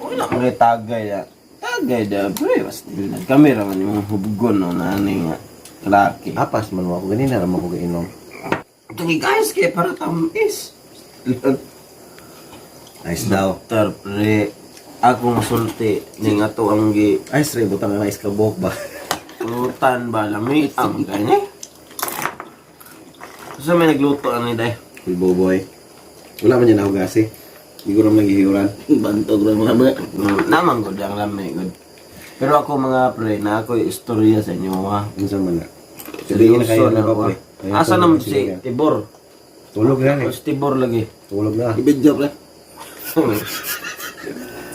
Wala mga tagay na. Tagay da, pre. Basta kami raman yung hubgon no, na ani nga. Laki. Apas man mo ako ganina ra mo ko gainom. Tangi guys, kay para tamis. Ice daw. Doktor, pre. Ako masulti ning ato ang gi Ice ray butang ang ice kabok ba. Lutan ba lami ang gani? Sa may nagluto ani day. Uy, boboy. Wala man yan nahugasi. Hindi ko naman naghihiuran. Bantog ra mga pre. Naman gud ang lami gud. Pero ako mga pre, na ako istorya sa inyo ha. Unsa man na. Sabihin na kayo Seryoso na na ko, ako. pre. Ayaw Asa ko naman na si sige. Tibor? Tulog na eh. Si Tibor lagi. Tulog na. I-video pre.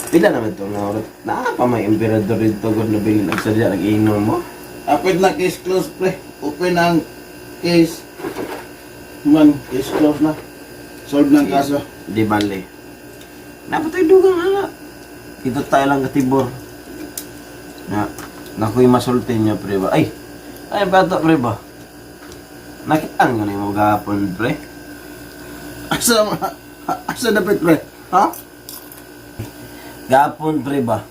Pila naman ito nga oras. Naa pa may emperador dito gud na bilin ang sadya nag-inom mo. Apit na case close pre. Open ang case. Man, case close na. Solve ng kaso. Di bale. Napatay dugang ala. Kita tayo lang katibor. Na, nakoy masulti niya pre ba. Ay, ay bata pre ba. Nakitaan ka na yung gahapon pre. Asa dapit pre? Ha? Gahapon pre ba.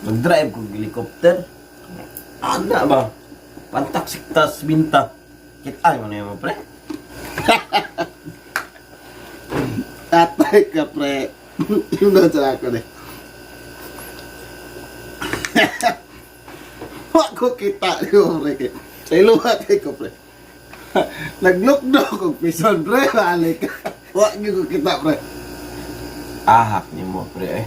Nag-drive kog helicopter. Ana ba? Pantak siktas binta. Kitaan mo na yung pre. Tatay ka pre. Yung doon sa ako eh. Wa ko kita ni mo pre. Sa iluwa kay ko pre. Naglukdo ko pison pre. Balik ka. Wa gyud ko kita pre. Ahak ni mo pre eh.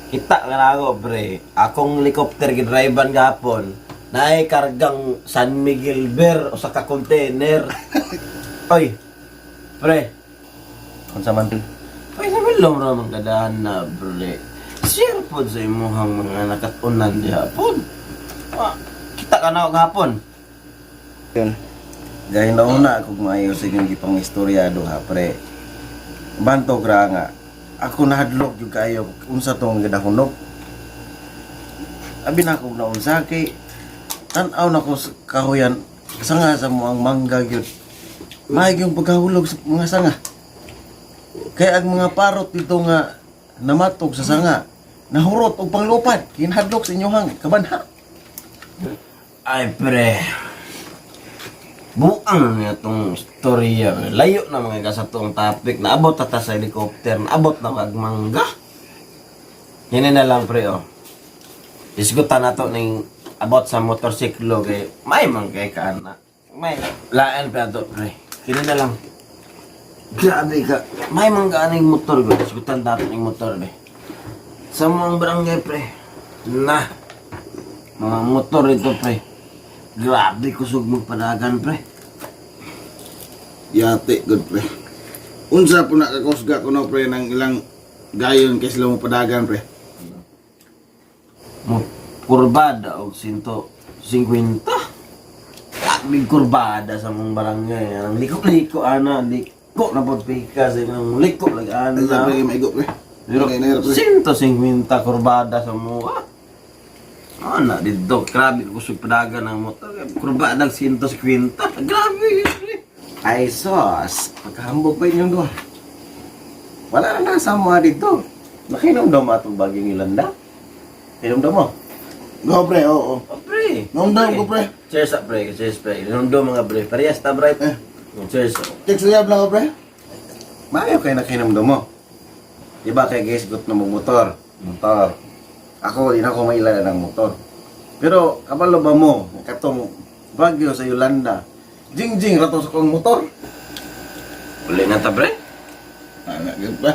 Kita ka na ako pre. Akong helicopter gidrivean gahapon. Naay kargang San Miguel Beer o sa ka-container. Oy, pre. Unsa man? Oy, naman ra man kadahan na pre. Share pod sa imuhang mga nakatunan diha pod. Ah, kita ka na ako gahapon. Yun. Gaya na una ako maayo sa inyong gipang istorya duha pre. Bantog ra nga. Ako nahadlok yung kaayo unsa tong gidahunog. Abi na ako naunsa kay tan-aw na ko sa kahuyan sanga sa mo ang mangga gyud. Maayog yung pagkahulog sa mga sanga. Kaya ang mga parot dito nga namatog sa sanga, nahurot og panglupad, kinahadlok sa inyohang kabanha. Ay, pre. Buang na itong storya. Layo na mga ka sa tuong topic. Naabot na ta sa helicopter. Naabot na kag mangga. Yan na lang, pre, oh. Isgutan na to ning about sa motorsiklo kay may man kay kaana. May laan pa to, pre. Kini na lang. Grabe ka. May mangga ning motor ko. Isgutan dato ning motor, pre. Sa mga barangay, pre. Na. Mga motor ito, pre. Grabe kusog magpadagan, pre. Yate good pre. Unsa po na kakusga ko no pre ng ilang gayon kay sila mo padagan pre. Mo kurbada og 150. Grabe kurbada sa mong barangay. Ang liko-liko ana, liko na pod pika sa ilang liko lagi ana. Asa pre maigo pre. Pero Ay, nahirap, pre. 150 kurbada sa mo. Ah. Ana dito, grabe kusog padagan ang motor. Kurbada og 150. Grabe. Pre. Ay sos, pagkahambog pa inyong duha. Wala na nasa mga dito. Nakinom daw mo atong baging ilanda. Inom daw mo. Go pre, oo. Oh, pre. Nomdom ko, pre. Cheers up, pre. Cheers, pre. Nomdom mga pre. Parehas ta, pre. Eh. Cheers. Text uyab lang ko pre. Maayo kay nakinom daw mo. Di ba kay gisgot na mo motor? Motor. Ako, di na ako mailala ng motor. Pero, kabalo ba mo, katong Bagyo sa Yolanda, jing-jing rato sa kong motor. Uli na ta, pre. Ana gyud pre.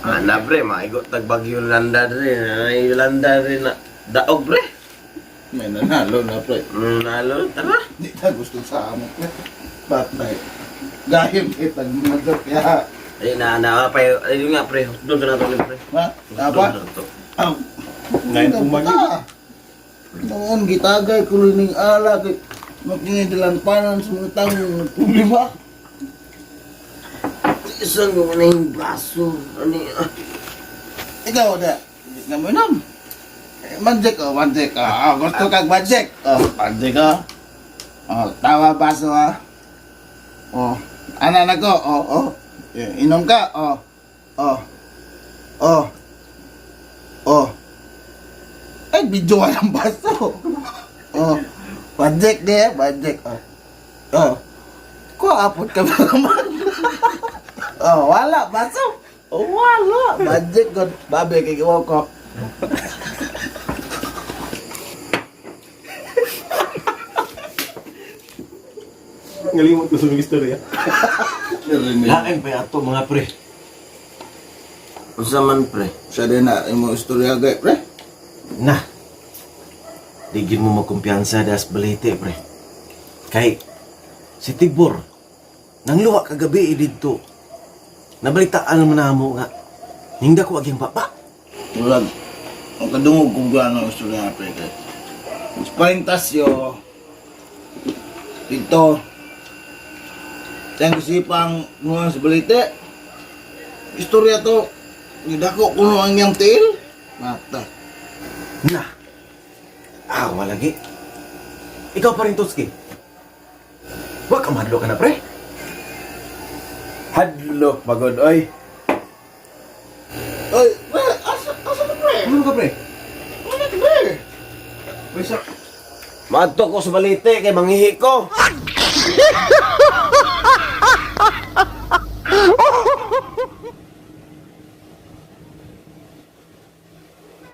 Ana, pre. Maigot tag bagyo Yolanda dre. Ay, Yolanda dre na. Daog, pre. May nanalo na pre. Nalo, tara. Di ta gusto sa amo pre. Patay. Gayon kay tag madok ya. Ay, na, na, pa. Ayun nga, pre. Doon sa nato, pre. Ha? Apa? Doon sa nato. Ang Ngayon pumagi. Noon gitagay ko ning ala kay magkinidalanpanan sa mga tawo nagproblema. Isang ko na yung baso. Ano yun? Ah. Ikaw da. Di ka mo inom. Eh, Manjek oh, manjek. Ah, gusto kag manjek. Oh, manjek oh. Oh, tawa baso ah. Oh, ana na ko. Oh, oh. Eh, inom ka. Oh. Oh. Oh. Oh. Ay, video ka ng baso. Oh. Magic niya, magic. Oh. Oh. Kuha apot ka ba naman? Oh, wala, baso. Oh, wala. Magic god. Babe, kay gawa ko. Ngalimot ko sa mga istorya. Lain pa ato, mga pre. Unsa man, pre? Siya din na, imo istorya gay, pre. Na. Di gid mo magkumpiyansa das balite, pre. Kay si Tibor nangluwa kagabi eh, didto. Nabalitaan naman namo nga hingda ko aging papa. Murag, ang kadungog kung gano'ng istorya, pre. Kay. Parintasyo, dito, siyang isipang mga sa balite, istorya to, gidako kuno ang iyang tiil. Mata. Na. Ah, lagi. Ikaw pa rin, Tutski. Wa ka madlo ka na, pre. Hadlok pagod oy. Oy, pre, asa, asa ka, pre? Ano ka, pre? Ano ka, pre? Maadto ko sa balite kay manghihi ko.